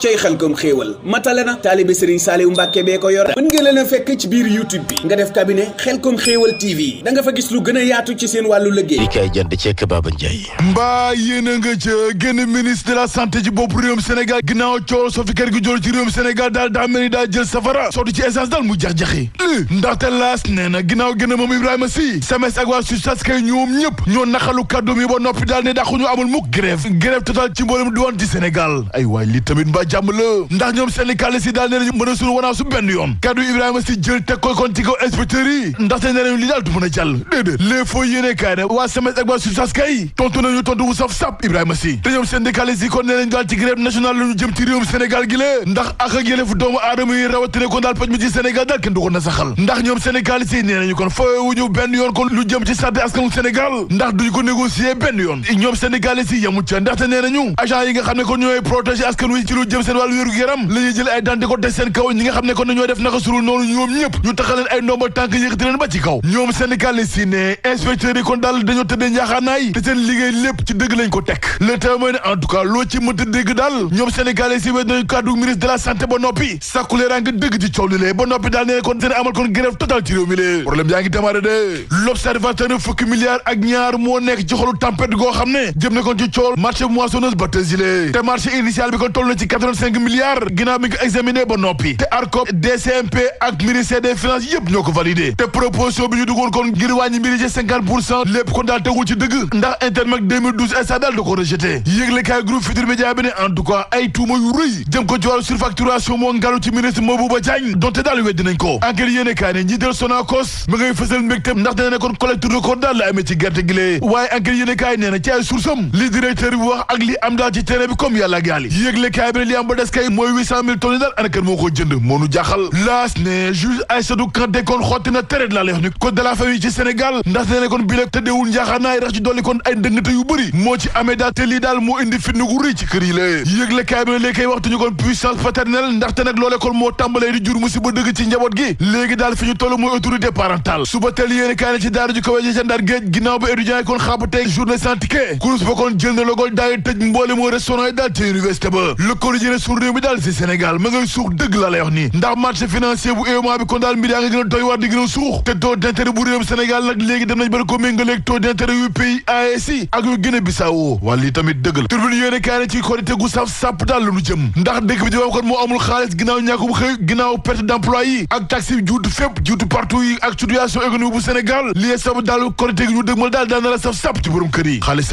cey Xelcom xéewal matale na taalibe Serigne Saliou Mbàkke bee ko yor mën ngeen leen a fekk ci biir YouTube bi nga def cabinet Xelcom xéewal TV da nga fa gis lu gën a yaatu ci seen wàllu liggéey kay jënd ceek Baba Ndiaye mbaa yéen a nga ca génn ministre de la santé ci bopp réewum Sénégal ginnaaw cool soo fi kër gi jol ci réewum Sénégal daal daa mel ni daa jël safara sotti ci essence daal mu jax-jaxi ndaxte laas nee na ginnaaw génn moom Ibrahima Sy SAMES ak waa SUTSAS kay ñoom ñëpp ñoo naqalu kàddu mi ba noppi daal ne daxuñu amul mukk grève total ci mboolem diwaan ci Sénégal ay waay li tamit mbaa jàmm la ñoom syndicaliste yi daal nee nañu mën a suñu wanaa su benn yoon kaddu Ibrahima Sy jël teg koy kon ci kaw inspecteurs yi ndaxte nee nañu li daal du mën a jàll déedéet les foo yéene kaay ne waa SAMES ak waa SUTSAS kay tontu nañu tontu bu saf sap Ibrahima Sy te ñoom syndicaliste yi kon nee nañu daal ci grève nationale la ñu jëm ci réewum Sénégal gi lée ndax ak ak yëlefu doomu aadama yi rawatina kon daal paj mi ci Sénégal daal kenn du ko na saxal ndax ñoom syndicaliste yi nee nañu kon fooyewuñu benn yoon kon lu jëm ci santé askanu Sénégal ndax duñu ko négocier benn yoon ñoom syndicaliste yi yamut ca ndaxte nee nañu agent yi nga xam ne kon ñooy protéger askan wi ci lu jëm seen wàllu wéru yaram la ñuy jël ay daan di ko teg seen kaw ñi nga xam ne kon ñoo def naka surul noonu ñoom ñëpp ñu taxal leen ay ndomba tànk yëkkati leen ba ci kaw ñoom syndicaliste yi ne inspecteurs yi kon daal dañoo tëddee njaaxaanaay te seen liggéey lépp ci dëgg lañ ko teg le témoin ne en tout cas loo ci mënta dégg daal ñoom syndicaliste yi wet nañu kàddu ministre de la santé ba noppi sàkku leeraa nga dëgg ci coow li lee ba noppi daal ne kon seen amal kon grève total ci réew mi lee problème yaa ngi démarré de l'observateur ne fukki milliards ak ñaar moo nekk ci xolu tempête goo xam ne jëm ne kon ci cool marché moissonneuse batteuse yi lee te marché initial bi kon toll na ci 85 milliards ginnaaw bi nga examiné ba noppi te ARCOP DCMP ak ministère des finances yëpp ñoo ko validé te proposition bi ñu duggoon kon ngir wàññi mbiri ci 50% lépp kon daal tegul ci dëgg ndax Intermec 2012 esa daal da ko rejeté yëgle kaay groupe Futurs Médias bi ne en tout cas ay tuuma yu rëy jëm ko ci wàllu surfacturation moo ngalu ci ministre Mabouba Diagne donte daal weddi nañ ko enquête yéene kaay ne njiital Sonacos ma ngay fësal mbégte ndax dana ne kon collecte record daal la amee ci gerte gi lee waaye enquête yéene kaay nee na ci ay source am li directeur bi wax ak li am daal ci terrain bi comme yàlla gaali yëgle kaay bi ne li am ba des kay mooy 800 000 tonnes daal ana kan moo ko jënd moonu jaaxal laas ne juge Aïssatou Kanté kon xotti na tere de la leex ni code de la famille ci Sénégal ndax nee na kon bi la tëddeewul njaaxaanaay rax ci dolli kon ay ndëngate yu bëri moo ci amee daal te lii daal moo indi fitna gu rëy ci kër yi la yëgle kaay bi ne léegi kay waxtuñu kon puissance paternelle ndaxte nag loole kon moo tàmbalee di jur musiba dëgg ci njaboot gi léegi daal fi ñu toll mooy autorité parentale suba teel yéene kaay ne ci daara ju kawe ji ca Ndar géej ginnaaw ba étudiants yi kon xaaba tey journée sans ticket kurus ba kon jël na logool daal di tëj mboole moo restaurant yi daal ci université ba le quotidien suñu réew mi daal ci Sénégal ma ngay suux dëgg la lay wax nii ndax marché financier bu UEMOA bi kon daal mbir yaa nga gën a doy waar di gën a suux te taux d'intérêt bu réewum Sénégal nag léegi dem nañ ba ko méngaleeg taux d'intérêt yu pays AES yi ak yu Guinée Bissau wala lii tamit dëgg la turbine yéene kaay ci korité gu saf sàpp daal lu nu jëm ndax dëkk bi di wax kon moo amul xaalis ginnaaw ñàkkum xëy ginnaaw perte d'emploi yi ak taxi yi juutu fépp juutu partout yi ak situation économique bu Sénégal lii sab daal korité gi ñu dëgmal daal daan na la saf sàpp ci borom kër yi xaalis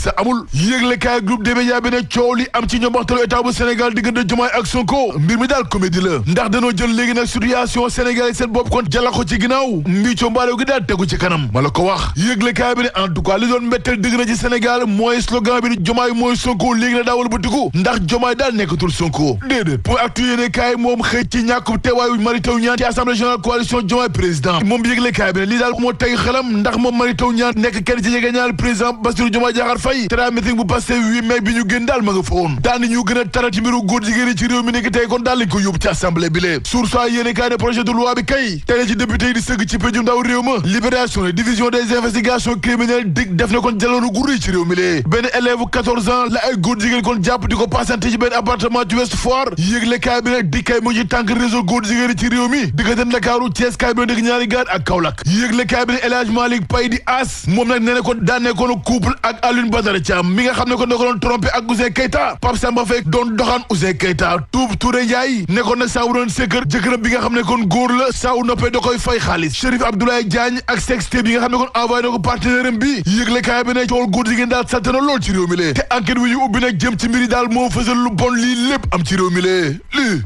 sa amul yéegle kaay groupe des médias bi ne coow li am ci ñoom waxtalu état bu Sénégal diggante Diomaye ak Sonko mbir mi daal comédie la ndax dañoo jël léegi nag situation sénégalais seen bopp kon jala ko ci ginnaaw mbicoo mbaalew gi daal tegu ci kanam ma la ko wax yéegle kaay bi ne en tout cas li doon mbetteel dëgg na ci Sénégal mooy slogan bi ni Diomaye mooy Sonko léegi na daawal ba tiku ndax Diomaye daal nekkatul Sonko déedéet point actu yéene kaay moom xëy ci ñàkkub teewaayu Mary Teuw Niane ci assemblée générale coalition Diomaye président moom yégle kaay bi ne lii daal moo tey xelam ndax moom Mary Teuw Niane nekk kenn ci jege ñaar président Bassirou Diomaye Diakhar Faye te daa meeting bu passé 8 mai bi ñu génn daal ma nga fa woon daal ni ñu gën a taral ci mbiru góor jigéen yi ci réew mi nekk tey kon daal lañ ko yóbbu ci assemblée bi lee source a yéene kaay ne projet de loi bi kay tey ci député yi di sëgg ci péju ndaw réew ma libération et division des investigations criminelles dig def na kon jaloonu gu rëy ci réew mi lee benn élève 14 ans la ay góor jigéen kon jàpp di ko passante ci benn appartement ci Ouest Foire yéegle kaay bi ne di kay mu ci tànk réseau góor jigéen yi ci réew mi diggante Ndakaaru Thiès kaay bi ne dëkk ñaari gaar ak Kaolack yéegle kaay bi ne El Hadj Malick Paye di As moom nag nee na kon daan nekkoon couple ak Alioune Badara Thiam mi nga xam ne kon da ko doon trompé ak Ouzin Keita Pape Samba Faye doon doxaan Ouzin Keita Toub Touré Ndiaye nekkoon na saa wu doon sëkkër jëkkëram bi nga xam ne kon góor la saa wu noppee da koy fay xaalis Chérif Abdoulaye Diagne ak sextape bi nga xam ne kon envoyé na ko partenaire am bi yëgle kaay bi ne coowal góor jigéen daal salte na lool ci réew mi lee te enquête wi ñu ubbi nag jëm ci mbiri daal moo fësal lu bon lii lépp am ci réew mi lee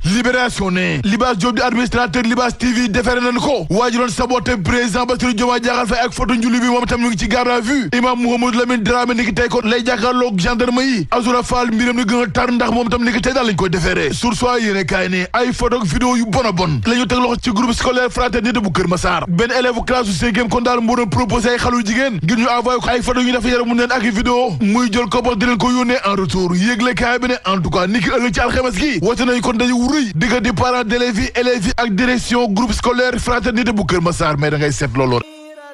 libération ne Libaas Diop di administrateur Libaas TV defere nañ ko waa ji doon saboté président Bassirou Diomaye Diakhar Faye ak photo njuli bi moom tam ñu ngi ci garde à vue imam Mouhamadou Lamine Dramé ni ki tey kon lay jàkkaarloog gendarme yi Azoura Fall mbiram ni gën a tar ndax moom tam ni ki tey daal lañ koy defeere source a yéene kaay ne ay photo vidéo yu bon a bon la ñu teg loxo ci groupe scolaire fraternité bu Kër Massar benn élève classe su 5e kon daal moo doon proposé ay xalu jigéen ngir ñu envoyé ko ay photo yu dafa yaram mu neen ak i vidéo muy jël ko di leen ko yónnee en retour yéegle kaay bi ne en tout cas ni ki ëllëg ci alxames gi woote nañ kon dañu wuruy diggante parents d'élèves yi ak direction groupe scolaire fraternité bu Kër Massar mais da ngay seet loolu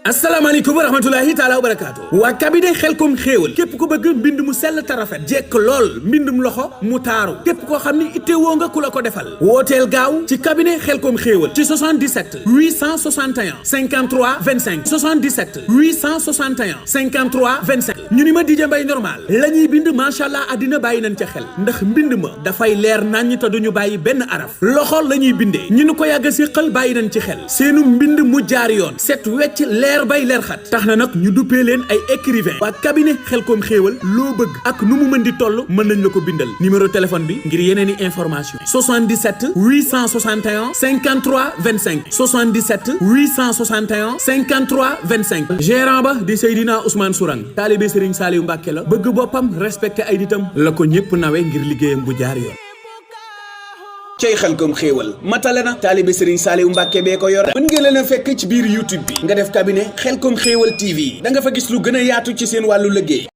asalaamaaleykum wa rahmatulahi taala wa barakaatu waa cabinet xelkom xéewal képp ku bëgg mbind mu sell te rafet jekk lool mbindum loxo mu taaru képp koo xam ni ittewoo nga ku la ko defal wooteel gaaw ci cabinet xelkom xéewal ci 77 861 53 25 77 861 53 25 ñu ni ma DJ Mbaye normal la ñuy bind macha allah àddina bàyyi nañ ca xel ndax mbind ma dafay leer naññ te duñu bàyyi benn araf loxo la ñuy bindee ñu ni ko yàgg a siqal bàyyi nañ ci xel seenu mbind mu jaar yoon set wecc leer bay leer xat tax na nag ñu duppee leen ay écrivain waa cabinet xelkom xéewal loo bëgg ak nu mu mën di toll mën nañ la ko bindal numéro téléphone bi ngir yeneen i information 77 861 53 25 77 861 53 25 gérant ba di Seydina Ousmane Sourang taalibe Serigne Saliou Mbacke la bëgg boppam respecté ay ditam la ko ñëpp nawe ngir liggéeyam bu jaar yoon cey xelkom xéewal matale na taalibe Serigne Saliou Mbacke bee ko yor mën ngeen leen a fekk ci biir YouTube bi nga def cabinet xelkom xéewal TV da nga fa gis lu gën a yaatu ci seen wàllu liggéey